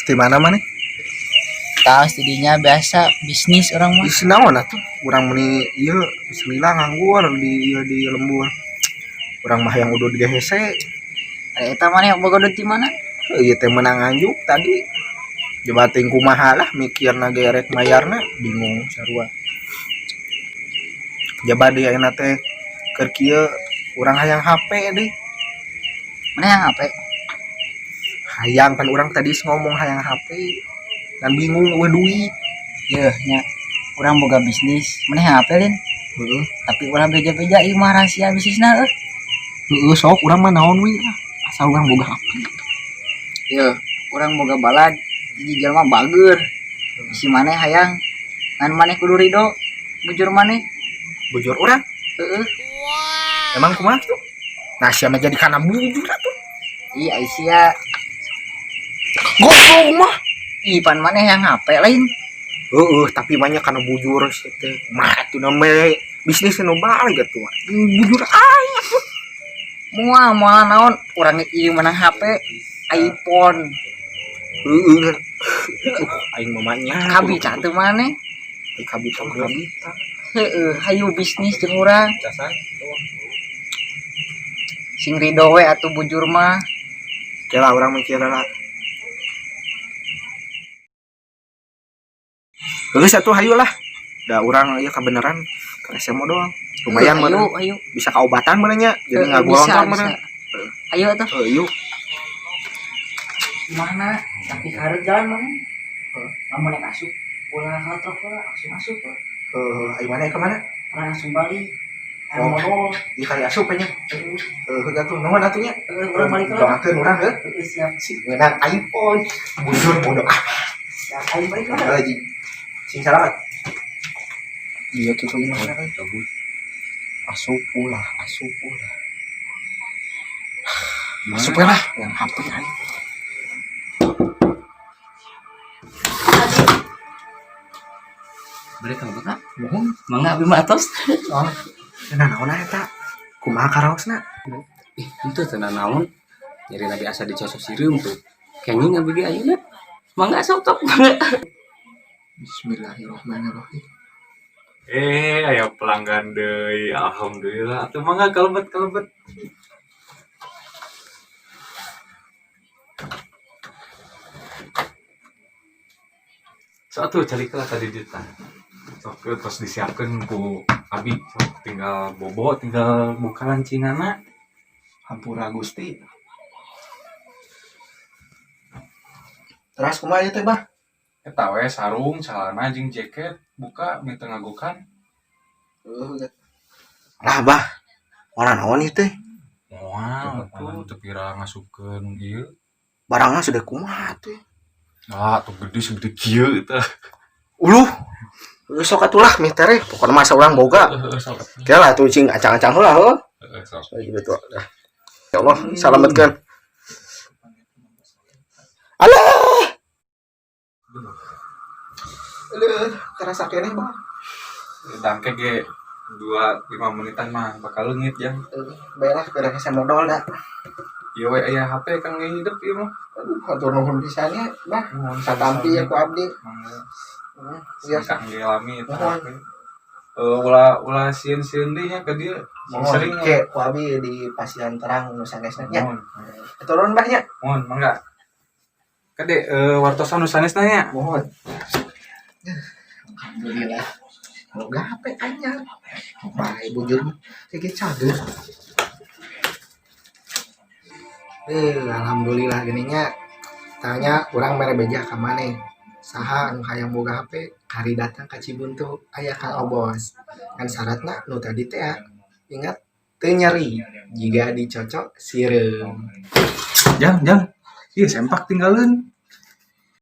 Di mana maneh? Tas tidinya biasa bisnis orang mah. Bisnis naon atuh? Urang meuni ieu geus lila nganggur di ieu di lembur. Urang mah yang udud ge hese. Ari eta maneh boga duit di mana? Ieu teh meunang nganjuk tadi. Coba teuing kumaha lah mikirna ge rek mayarna bingung sarua. Jaba deui ayeuna teh keur kieu urang hayang HP deui. Maneh yang HP? Hayang kan urang tadi ngomong hayang HP dan bingung eueuh duit. Yeuh nya. Urang boga bisnis, maneh yang HP lin? Heeh. Tapi ulah beja-beja ieu mah rahasia bisnisna euy. Heeh, sok urang mah naon we lah. Asal urang boga HP. Yeuh, urang boga balad hiji jelema bager. Si maneh hayang ngan maneh kudu rido bujur maneh. Bujur urang. Heeh. Emang kumaha tuh? Nah, sia mah jadi kana bujur atuh. Ih, Aisyah. Goblok mah. Ih, pan maneh yang HP lain. Heeh, tapi banyak kana bujur sih teh. Mah atuh namanya bisnis nu balik atuh. Bujur aing atuh. Moal moal naon urang ieu menang HP iPhone. Heeh. Aing mah nya. Kabita teu maneh. Ai kabita mah kabita. Heeh, hayu bisnis jeung urang. Sing rido we atuh bujur mah. Oke lah urang mikir lah. Geus atuh hayu lah. Da urang ieu kabeneran kerese modal. Lumayan hayu, meureun. Hayu. Bisa kaobatan meureun nya. Jadi Heeh, ngagolontor bisa, meureun. bisa. Hayu atuh. Heuh, yuk. Mana? Tapi karep jalan mana? Lamun naik asup, ulah katrok lah, langsung asup lah. Heuh, ayo mana ka mana? Urang langsung balik. Hayang Oh. modal. Ieu kali asup nya. Heeh, Heuh, atuh nuhun atuh nya. heeh, urang balik lah. Doakeun urang heuh. Heeh, siap. Si meunang iPhone. Bujur bodoh ah. Siap, ayo balik lah. Heuh, ji. Sing salamat. Iya kitu ieu mah. Asup ulah, asup ulah. Asup we lah, yang HP aing. Beri kamu kak? Mohon. Mangga abi mah atos. Oh, nah naon eta? Kumaha karaosna? Ih, itu teu naon. Nyeri nabi asa dicocok sireum tuh. Kenging abi ge ayeuna. Mangga sok tok mangga. Bismillahirrahmanirrahim. Ayo pelanggan deui. Alhamdulillah. Atuh mangga kalebet kalebet. Sok atuh calik lah tadi di tah. Sok terus disiapkeun ku abi. Sok tinggal bobo, tinggal buka lancinganna. Hampura Gusti. Teras kumaha ieu teh, Bah? Eta we sarung, celana jeung jaket buka minta ngagokan. Lah, Bah. Warna naon ieu teh? Moal tuh teu pira ngasupkeun ieu. Barangna sudah kumaha teh? Ah, tuh gede segede kieu teh. Uluh. Geus sok atuh lah mih tereh. Pokona masa urang boga. Heeh, sok. Oke lah tuh cing ancang-ancang heula heuh. Heeh, sok. Gitu. Ya Allah, salametkeun. Alah. Aduh, terasa keneh, Bang. Dangke ge 2 5 menitan mah bakal leungit jang. Baiklah, beres modal dah. Ieu we aya HP kang ge hidup ieu mah. Aduh, hatur nuhun pisan nya, Bah. Nuhun Satampi ya ku abdi. Mangga. Iya, Kang ge lami eta Nuhun. HP. Ulah ulah sieun-sieun deui nya ka dieu. Sing Mohon sering ke ku abdi di pasian terang nu sanesna nya. Mohon. Turun Bah nya. Mohon mangga. Kade wartosan nu sanesna nya. Mohon. Alhamdulillah. Boga HP anyar. Bae bujur mah. Kayak cager. Alhamdulillah gininya. Tanya urang mere beja ka maneh. Saha anu hayang boga HP kari datang ka Cibuntu aya Kang Obos. Kan syaratna nu tadi teh ya. Ingat teu nyeri jiga dicocok sireum. Jang, jang. Ieu sempak tinggalin.